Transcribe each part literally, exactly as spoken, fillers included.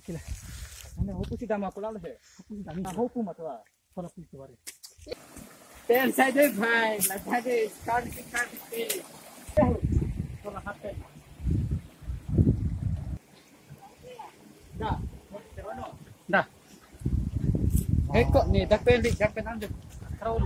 Kila. Ane hopu si dam ako lalo he. Hopu si dam. Ah, hopu matwa. Hola pu tuare. Ten sai de bhai, la thage, kar ki kar ki. Hola hat pe. Da. Da. Eko ni dak pen di, dak pen ande. Karo.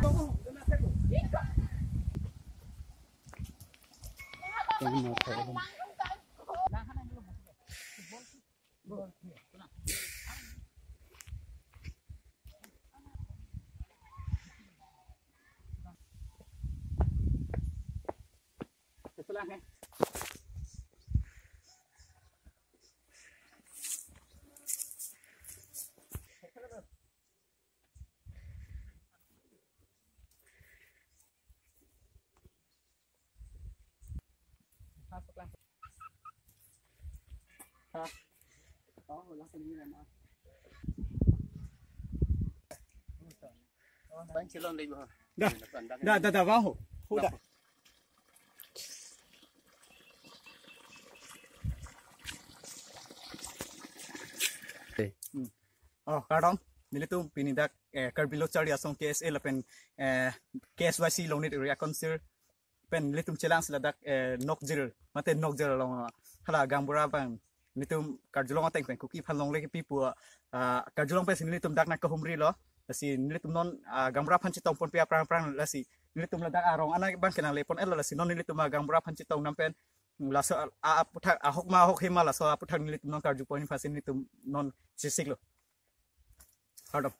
Da, da, da, da, vaho. Ho da. Hmm. Oh, kardom. Nelitum pini dak, eh, Karbi Lo Charli Asong K S A lapen, eh, K S Y C Longnit Area Council pen nelitum chelang si ladak, eh, Nokjir, mate Nokjir along, hala gaonbura abang nelitum karjulong ateng pen Kuki aphan longle kepi pu, ah, karjulong pensi nelitum dak nangkahumri lo. Lasi nelitum non, ah, gaonbura aphan chetong ponpe aphrang aphrang, lasi nelitum ladak arong ana abang ke nangle pon-et lo, lasi non nelitum, ah, gaonbura aphan chetong nam pen laso a, a, aputhak ahok ma ahok hema laso aputhak nelitum non karju pon aphansi nelitum non chesik lo. Kardom.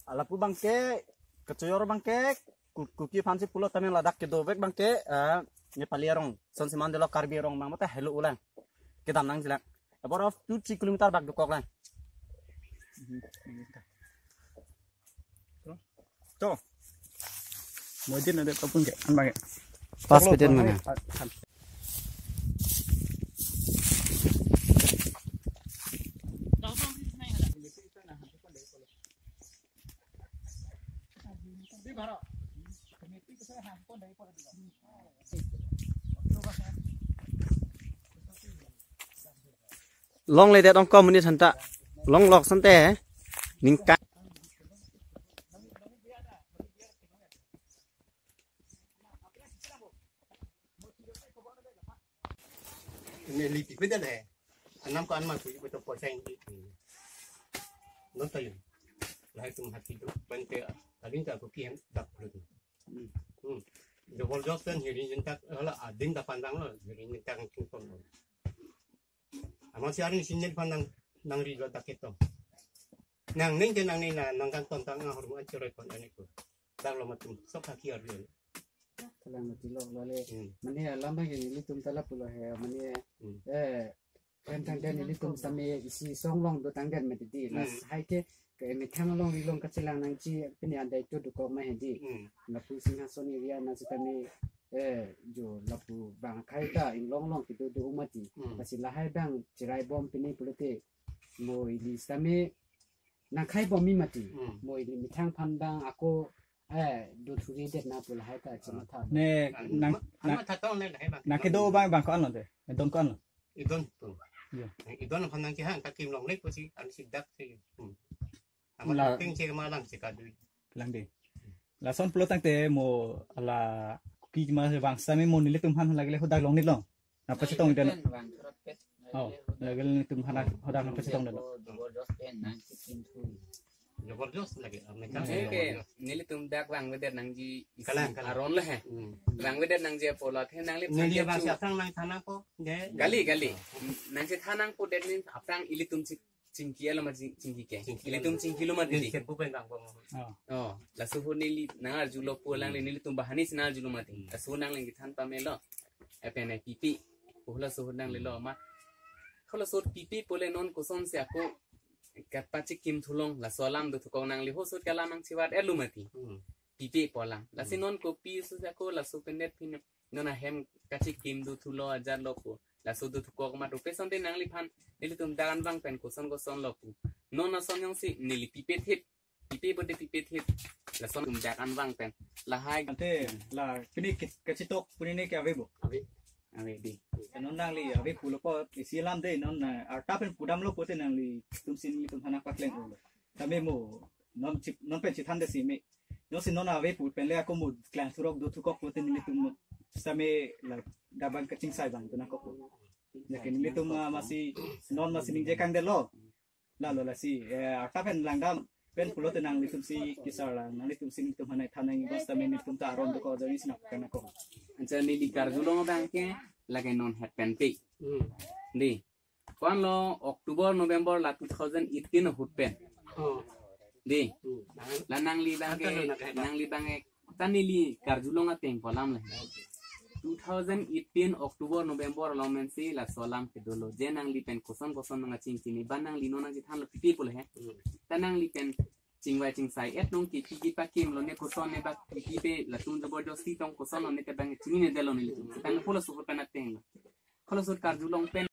Lapu abang ke kechoyor abang ke Ku-, Kuki aphansi pulo tame ladak kedo vek abang ke, eh, Nepali arong, son siman delo Karbi arong abang mate helo ulang. Kedam nangjilang. About of two three kilometer bak dokok lang. To. Modin ada kapun ke, an abang ke. Pas peten mana? Longledet ongkom monit hanta. Longlok sante. Ningka. Neli pipe da le. Anam ko anma kuji betul poisa ini. Non tayo. Lahai tum hati tu bante adin ka kuki yang dak perlu. Hmm. Jobor jos kan hiri jintak hala adin da pandang lo, hiri jintak king pon lo. Amat si arin sinil pandang nangri lo dak keto. Nangning ke nangning na nangkang tontang ahormu ancur pon aniku. Dak lo matum sok haki arjun. Kalang mati lo lale. Hmm. Mane alam bang nelitum ta lapu lo he, mane, hmm, eh, kan tangte nelitum tame isi song long do tangte mati di. Hmm. Las hai ke ke methang long ri long kachelang nangji pini andai tu dokok ma he di. Hmm. Lapu Singhason area na sitame, eh, jo lapu bang akhai ta inglong long kedo do mati. Hmm. Lasi lahai bang cherai bom pini pulote mo ili sitame nangkhai bom mi mati. Hmm. Mo ili methang aphan bang ako, eh, do thuri det na pu lahai ta chematha. Ne, an-, nang, an-, nang, an-, thatong ne lahai bang. Nang kedo bang bang ko-an lo de. Don ko-an lo. Idon pu. Iya. Idon aphan nangkehang kakim longle pusi an si dak si. Hmm. Amat la ting che ma lang che kadui. Lang de. Lason pulo tangte mo ala Kuki ma bangsa me mo nelitum aphan lagile hodak longnit lo. Nangpachetong idon. Oh, lagile nelitum aphan hodak nangpachetong dolo. Jobor jos lagi, ah, mereka. Nelitum dak vangvedet nangji isi. Kalang, kalang. Aron le he. Hmm. Vangvedet nangji apo lo the nangli neli phan bangsi aphrang nangthan nangpo, de. Gali, gali. Nangchethan nangpo det nin aphrang ilitum ching-, chingki alo ma ching-, chingki ke. Chingki ilitum alo. Chingki lo ma neli di. Sempu pen bang po. Oh. Oh, laso ahut neli nangarjulo pu lang le nelitum bahani si nangarjulo mati. Hmm. Laso ahut nangli kethan pamelo. Epen e pipe. Pu laso ahut nangli lo ma. Hala laso ahut pipe pule non kosonsi ako kapachikim thulong laso alam do thukong nangli ho ahut ke alam nangchivat-etlo mati. Hmm. Pipe pu alam. Lasi non kopi so ako laso pendet pin non ahem kachikim do thulo ajat lo pu. Laso do thukok ma rupe sonte nangliphan nelitum dak anvang pen koson koson lo pu. Non ason jongsi neli pipe thip. Pipe bote pipe thip. Lason tum dak anvang pen. Lahai. Ante la pini kit-, kachitok pini ne ke ave bo? Ave. Ave dei. Non nangli ave pulo ko isi alam dei, non na arta pen pudamlo pulote nanglitum si nelitum aphan nangpakleng-olo. Tame mo non chip non pen chithan desi me. Non si non ave pu pen le ako mo klang thurok do thukok pulote nelitum tame la dabang kachingsai abang tu nangkok. Jadi nelitum ah, masi non masi ningje kangdetlo. Lalo lasi eh, arta pen langdam pen pulote nanglitum si kesar lang, nanglitum si nelitum aphan nangthan nang bas tame nelitum ta aron dokok jadi si nangkok nangkok. Anchot neli karjulong abang ke lake non het pen pe. Hmm. Dei. Ko-anlo October November la two thousand eighteen ahut pen. Oh. Dei. Hmm. La nangli abang ke, Anta lo na kaiba. Nangli abang ke ta neli karjulong ateng pu alam le. Two thousand eighteen October November along pensi laso alam kedolo. Je nangli pen koson koson nangkachingchini, ba nangli non nangchethanlo pipi pulo he. Hmm. Ta nangli pen chingvai chingsai et nong kipi kipa kimlo ne koson ne ba kipi pe latum jabor josti tong koson lo ne te abang chininedetlo nelitum. Setang pulo suku pen atenglo. Kalau sut karjulong pen